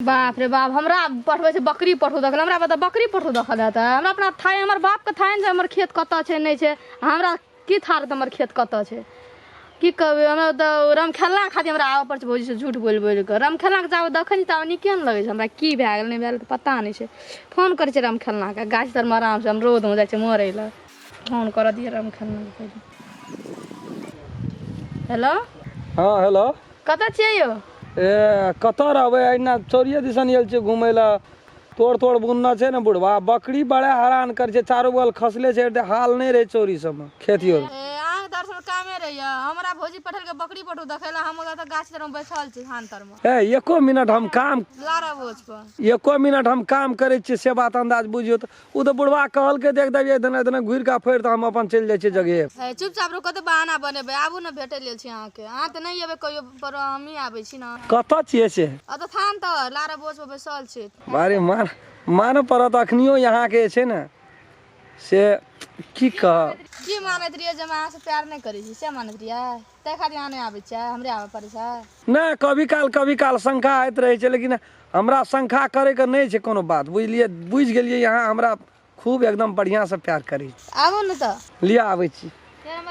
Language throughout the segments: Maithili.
बाप रे बाप, हमरा पठबै छै बकरी पठू देखल। हमरा बता, बकरी पठू देखल हेतै? हमरा अपना थाह, हमर बापके थाह नहि छै हमर खेत कतऽ छै, नहि छै। हमरा की थाह रहतै हमर खेत कतऽ छै? की कहबै, हमरा तऽ रमखेलना खातिर हमरा आबऽ पड़ै छै भौजीसँ झूठ बोलि बोलि कऽ। रमखेलनाके जाबे देखै छी ताबे नीके नहि लगै छै हमरा। की भए गेल, नहि भेल, पता नहि छै। फोन करै छियै रमखेलनाके, गाछ तरमे आरामसँ, हम रौदमे जाइ छियै मरै लए। फोन करऽ दिअ रमखेलनाके पहिले। हेलो। हँ, हेलो। कतऽ छियै यौ? ए, कतऽ रहबै, एहिना चौरिये दिसन आयल छियै घुमै लए। तोड़ तोड़ बुनना छै ने बुढ़वा, बकरी बड़ा हरान करै छै, चारू बगल खसले छै, एते हाल नहि रहै चौरी सबमे खेतियो। ए, अहाँके दरअसल कामे रहैया। हमरा भौजी पठेलकै बकरी पठू देखै लए, हम ओतऽ गाछ तरमे बैसल छी, धान तरमे। ए, एको मिनट हम काम लारा बोझ पर एको मिनट हम काम करै छियै से बात अन्दाज बुझियौ तऽ। ओ तऽ बुढ़वा कहलकै देख देबियै, एतना एतना घुरि कऽ फेर तऽ हम अपन चलि जाइ छियै जगहे। ए, चुपचाप रुकू, कते बहाना बनेबै? आबू ने, भेटै लेल छी अहाँके। अहाँ तऽ नहि एबै कहियो, पर हमही आबै छी ने। कतऽ छियै से? एतऽ थान तर लारा बोझ पर बैसल छी। अरे, मानऽ पड़त अखनियो यहाँके जे छै ने से की कह। की मानैत रहियै जे हम अहाँसँ प्यार नहि करै छी, से मानैत रहियै? ताहि खातिर अहाँ नहि आबै छियै, हमरे आबऽ पड़ै छै? नहि, कभी काल कभी काल शंका होइत रहै छै, लेकिन हमरा शंका करैके नहि छै कोनो बात, बुझलियै? बुझि गेलियै, यहाँ हमरा खूब एकदम बढ़िआँसँ प्यार करै छी। आबू ने तऽ। लिअ, आबै छी।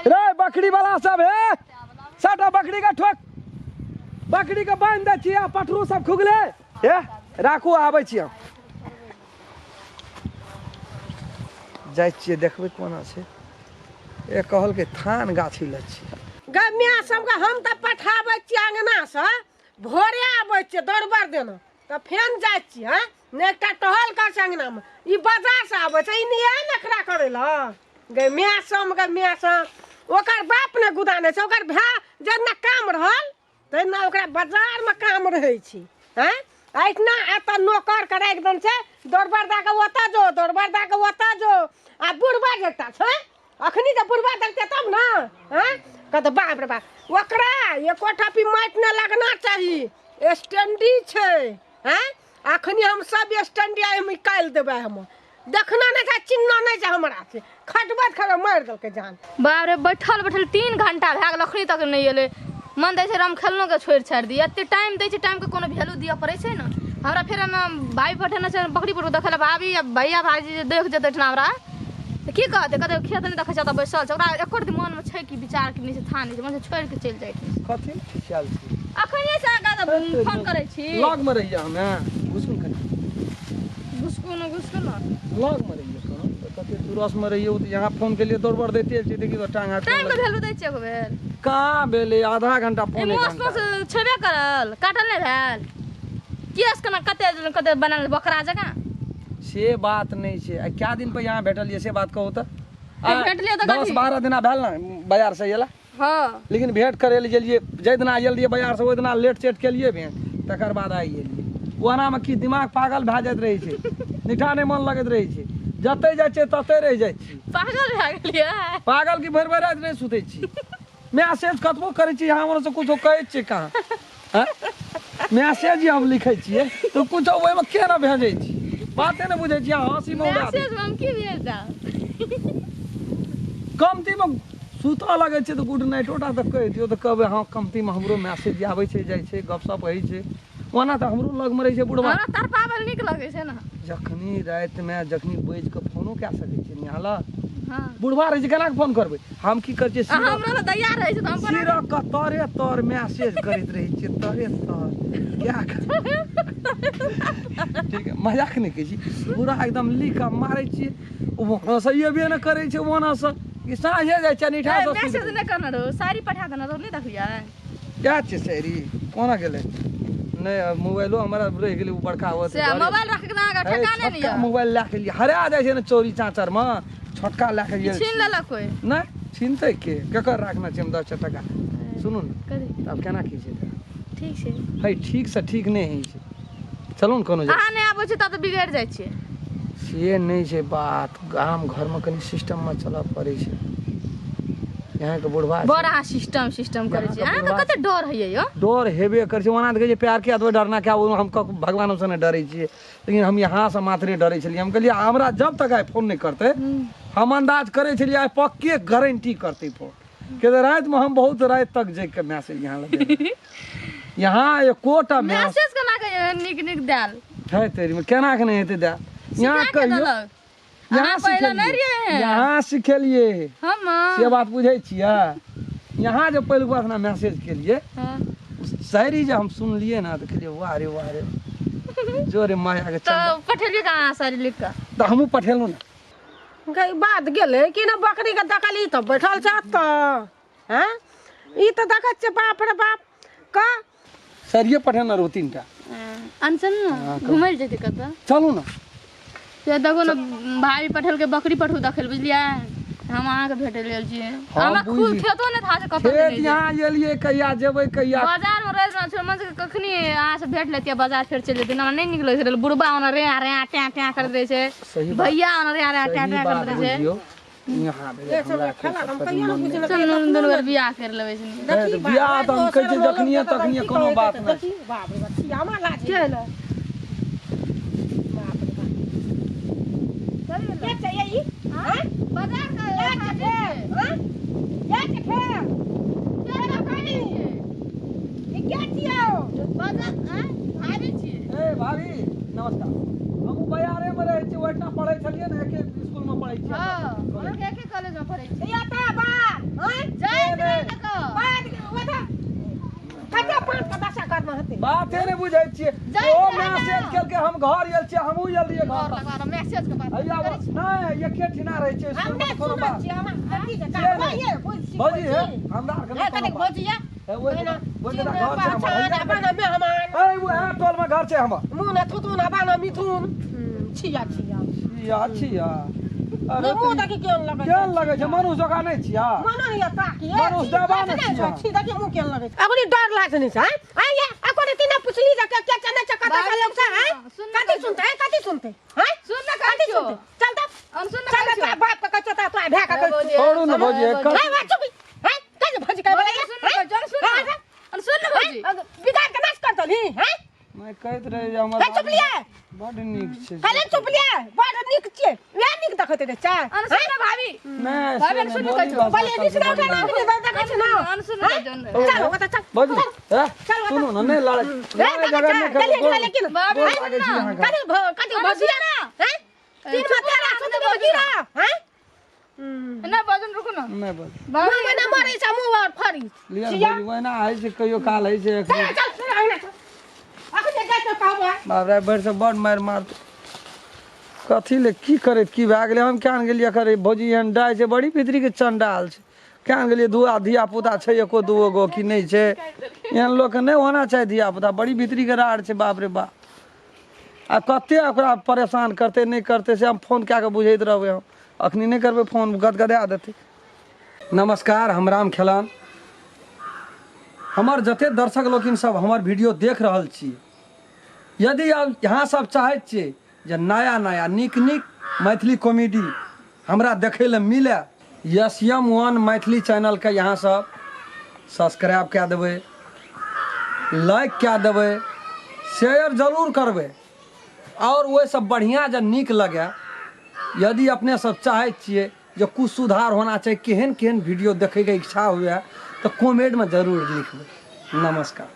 रे बकरी वाला सब, हे सबटा बकरी के ठोक, बकरी के बान्हि दै छी आ पठरू सब खुगले। हे, राखू, आबै छी हम। जाइ छियै, देखबै कोना छै। ए, कहलकै थान गाछी लग छियै। गै माय सबके, हम तऽ पठाबै छियै अङ्गनासँ, भोरे आबै छियै दौड़बर देना तऽ फेन जाइ छियै। हँ ने, एकटा टहल कर छै अङ्गनामे। ई बाजारसँ आबै छै, ई नहि नखरा करै लए। गै माय सम, गै माय सम, ओकर बाप ने गुदानै छै, ओकर भाय जेना काम रहल तहिना ओकरा बाजारमे काम रहै छै। हँ, एहिठिना एतऽ नौकरके राखि देने छै, दौड़बर दए कऽ ओतऽ जो, दौड़बर दए कऽ ओतऽ जो। आ बुढ़बा जे एकटा छै, अखनी तऽ बुढ़बा देखतै तब ने। हँ, कहतै बाप रे बाप, ओकरा एको ठपी माटि नहि लगना चाही, स्टैंडी छै। हँ, अखनी हम सब स्टैंडी आइ हम निकालि देबै। हम देखना नहि छै, चिन्हना नहि छै हमरा से। खटबैत खटबैत मारि देलकै जान। बाप रे, बैठल बैठल 3 घंटा भए गेल, अखनी तक नहि एलै। मन दै छै रमखेलनोके छोड़ि छाड़ि दियै। एते टाइम दै छै, टाइमके कोनो वैल्यू दिअ पड़ै छै ने। हमरा फेर एना भाइ पठेने छै बकरी पर देखै लए। भाभी आ भैया भाइजी जे देख जेतै एहिठिना हमरा तऽ की कहतै? कहतै खेत नहि देखै छै, ओतऽ बैसल छै। ओकरा एको रत्ती मोनमे छै कि विचार कि नहि छै, थाह नहि छै। मन छै छोड़ि कऽ चलि जाइ। कथी खिसियाल छी? अखने से अहाँके फोन करै छी। लगमे रहियै, हमे घुसकू कनि। घुसकू ने, घुसकू ने। लगमे रहियै कहाँ तऽ कते दूरसमे रहियै। ओ तऽ यहाँ फोन केलियै, दौड़बड़ दैते छै, देखियौ तऽ टांग हाथ टाइमके वैल्यू दै छियै एको बेर? कहाँ भेलै आधा घंटा, ई पौने मास घंटा। मास छेबे करल, काटल नहि भेल। केस केना कते कते बनल बकरा जकाँ। से बात नहि छै। आ कए दिन पर यहाँ भेटलियै से बात कहू तऽ? तऽ भेटलियै तऽ 10 कथी? 12 दिना भेल ने बाजार से अयला? हँ। लेकिन भेंट करै लए गेलियै, जाहि दिना आयल रहियै बाजार से ओहि दिना लेट सेट केलियै भेंट, तकर बाद आइ गेलियै। ओनामे की दिमाग पागल भए जाइत रहै छै, निठा नहि मन लगैत रहै छै। जतै जाइ छियै ततै रहि जाइ छी। पागल भए गेलियै? पागल की, भरि भरि राति नहि सुतै छी। मैसेज कतबो करै छी, अहाँ से कुछो कहै छियै कहाँ? आँय? मैसेज हम लिखै छियै तऽ कुछो ओहिमे केना भेजै छी, बाते नहि बुझै छियै। अहाँ हँसीमे उड़ा दै। मैसेज हम की भेज देब? कमतीमे सुतऽ लगै छै तऽ गुड नाइटो टा तऽ कहि दियौ तऽ कहबै हँ, कमतीमे हमरो मैसेज आबै छै, जाइ छै, गपशप होइ छै। ओना तऽ हमरो लगमे रहै छै बुढ़बा। हमरा तड़पाबल नीक लगै छै ने। जखनी रातिमे जखनी बैज कऽ फोनो कए सकै छियै निहाला। हँ। बुढ़बा रहै छै, केना कऽ फोन करबै? हम की करै छियै? आ हमरो तऽ दैया रहै छै तऽ हम कोना सिरक के तरे तर मैसेज करैत रहै छियै, तरे तर। क्या ठीक है, मजाक नहि कहै छी, पूरा एकदम लिख कऽ मारै छियै। ओ से एबे नहि करै छै ओना से ई साँझे जाइ छै निठा से। मैसेज नहि करने रहू, साड़ी पठा देने रहू, नहि देखलियै? क्या छै शायरी? कोना गेलै? नहि, मोबाइलो हमरा रहि गेलै ओ बड़का होत। से मोबाइल रखके तऽ अहाँके ठेकाने नहि छोटका यऽ। मोबाइल लए के लिए हरा जाइ छै ने चोरी चाचरमे, छोटका लए के गेल। छीन लेलक कोइ? नहि छीनतै के? केकर राखने छै हम 10 टका? सुनू ने। कथी? तब केना की छै तऽ? ठीक छै। है, ठीक से ठीक नहि होइ छै। चलू ने कोनो जगह। अहाँ नहि आबै छी तब तऽ बिगड़ि जाइ छियै। से नहि छै बात, गाम घरमे कनि सिस्टममे चलऽ पड़ै छै। यहाँके बुढ़बा छै। बड़ अहाँ सिस्टम सिस्टम करै छी। अहाँके अहाँके बुढ़बा कते डर होइए यौ? डर हेबे करै छै। ओना तऽ कहै छै प्यार किया तो डरना क्या, ओ हम भगवानोसँ नहि डरै छियै, लेकिन हम यहाँसँ मात्रे डरै छलियै। हम कहलियै हमरा जब तक आइ फोन नहि करतै, हम अन्दाज करै छलियै आइ पक्के गारंटी करतै फोन के। तऽ रातिमे हम बहुत राति तक जागि कऽ मैसेज यहाँ लगेबै। यहाँ एकोटा मैसेज मैसेज केना के नीक नीक देल है तेरी में केना के नहि हेतै दए यहाँ सिखा के कहियो देलक यहाँ अहाँ पहिले नहि सिखेलियै रहियै यहाँ सिखेलियै हम से बात बुझै छियै यहाँ जे पहिलुक बार हमरा मैसेज केलियै हाँ। शायरी जे हम सुनलियै ने तऽ कहलियै वाह रे वाह रे जोरे माया के चंदा तऽ पठेलियै कहाँ शायरी लिख कऽ तऽ हमहूँ पठेलहुँ ने गई बात गेलै कि ने बकरी के देखली तऽ बैठल छै तऽ हैं ई तऽ देखै छियै बाप रे बाप क शायरिये पठेने रहू तीन टा अनसन ने घुमै लए जेतै कतऽ चलू ने से देखो ने भाई पठेलकै बकरी पठू देखै लए बुझलियै हम अहाँके भेटै लेल छियै हाँ, हमरा खुद बुझि- खेतो नहि था से कतऽ खेत देने छै। यहाँ एलियै कहिया जेबै कहिया बाजार में रहि रहल छै मन से कखनी अहाँ से भेट लेतियै बाजार फेर चलि जैतियै हमरा नहि नीक लगैत रहै बुढ़बा ओना रे रे टैं टैं करैत रहै छै सही बात भैया ओना रे रे टैं सही टैं बात करैत रहै छै बुझियौ यहाँ भेलै हमरा खेला हम कहियो ने बुझलक चल दुनू दुनू गोर बियाह करि लेबै छै हे, तऽ बियाह तऽ हम कहै छियै जखनिये तखनिये कोनो बात नहि देखी बाप रे बाप छी हमरा लाज के बाप रे बाप के चाहिए ई हां बाजार के छै हां के छै खेल के छै ई के छियौ बाजार भाभी छियै ए भाभी नमस्कार हमहूँ बाजारेमे रहै छी ओहिठाम पढ़ै छलियै ने एके स्कूलमे पढ़ै छियै हँ हम एके कॉलेज में पढ़ै छी ये तऽ बात हां जाइत नहि। रहै तऽ बात ओता कते पाँच के दशा करना हेतै बाते नहि बुझै छियै जाइत ओ रहै ने। मैसेज केलकै हम घर आयल छियै हमहूँ आयल रहियै घर घर लगा मैसेज के बात हैया नहि एके ठिना रहै छियै हम स्कूलमे नहि कोनो सुनै बात छियै हमरा कथी छै से नहि। ये बुझ छी भौजी हे हमरा आरके हे नहि कनिक कोनो बात भौजी ये हे ओहि दिना ओहि दिना घर छै हमर हैया बना मेहमान ए उएह टोलमे घर छै हमर मुँह ने थुथुन आ बाना मिथुन छिया छिया छिया छिया अरे मुँह देखी केहन लगै छै केहन लगै छै मनुष्य जकाँ नहि छिया मनो नहीं ताकी मनुष्य दबा ने छिया। छी देखी मुँह केहन लगै छै अगनी डर लागै छै हैं आ ये अकोने तीना पुछली जा के के चने चकता बाबू, लोग छै हैं सुन ना, कथी सुनते हैं कथी सुनते हैं सुन ना कथी कहै छियौ। सुनते चल त हम सुन ना चल कहै त छियौ। बाप के कहै त तो भै के कहै भौजी, छोड़ू ने भौजी, एकर- हैं बा चुप हैं कथी भौजी कहै भौजी, सुन ना कहै छियौ, सुन ना। अरे सुन ना भौजी। बिगाड़ के नाश कर दलही हैं नहि कहैत रहै जे हमर हे चुप लिया बड्ड नीक छै कहले चुप लिया बड़ नीक छियै वएह नीक देखैत रहै छै अरे सुन ना भाभी। नहि भाभी, से नहि, सुन बोली कहै छियौ। भाषा पहिले सबके निचला बड़ी उठा नीक। ना देखै छै ना अरे सुन ना कहै छियौ। चल ओतऽ चल भौजी हे चल ओतऽ। सुनू ने नहि लड़ाइ हे लड़ाइ झगड़ नहि करू चलिए गोर- लेकिन भाभी, गोर सुन लागै छी ना। अहाँके कथी कथी अरे भौजी सुन ना। हैं तीन चुप मत ना, सुन सुन भौजी ना हैं नहि भौजी रुकू ना। नहि बस भाभी, मुँह में मरै छै मुँह और फरी लिअ ने भौजी ओहिना होइ छै कहियो काल होइ छै चल चल चल अंगना चल अखन जाइ छै कहबो बाप रे भरि से बड मारि मारतै कथी ले की करैत की भए गेलै हम केहन गेलियै एकर भौजी एहन डाइ छै बड़ी भितरीके चण्डाल छै केहन गेलियै दू आ धिया पुता छै एको दूगो गो कि नहि छै एहन लोकके नहि होना चाही धिया पुता बड़ी भितरीके राड़ छै बाप रे बाप आ कते ओकरा परेशान करतै नहि करतै से हम फोन कए कऽ बुझैत रहबै हम अखनी नहि करबै फोन गदगदा देतै नमस्कार हम राम खेलान हमर जते दर्शक लोकिन सब हमर वीडियो देख रहल छी यदि आब अहाँ सब चाहैत छियै जे नया नया नीक नीक मैथिली कॉमेडी हमरा देखै लए मिले यस एम वन मैथिली चैनलके यहाँ सब सब्सक्राइब कए देबै लाइक कए देबै शेयर जरूर करबै आओर ओहिसँ बढ़िआँ जे नीक लगै यदि अपने सब चाहै छियै जे किछु सुधार होना चाही केहन केहन वीडियो देखैके इच्छा हुए तऽ कमेन्टमे जरूर लिखबै नमस्कार।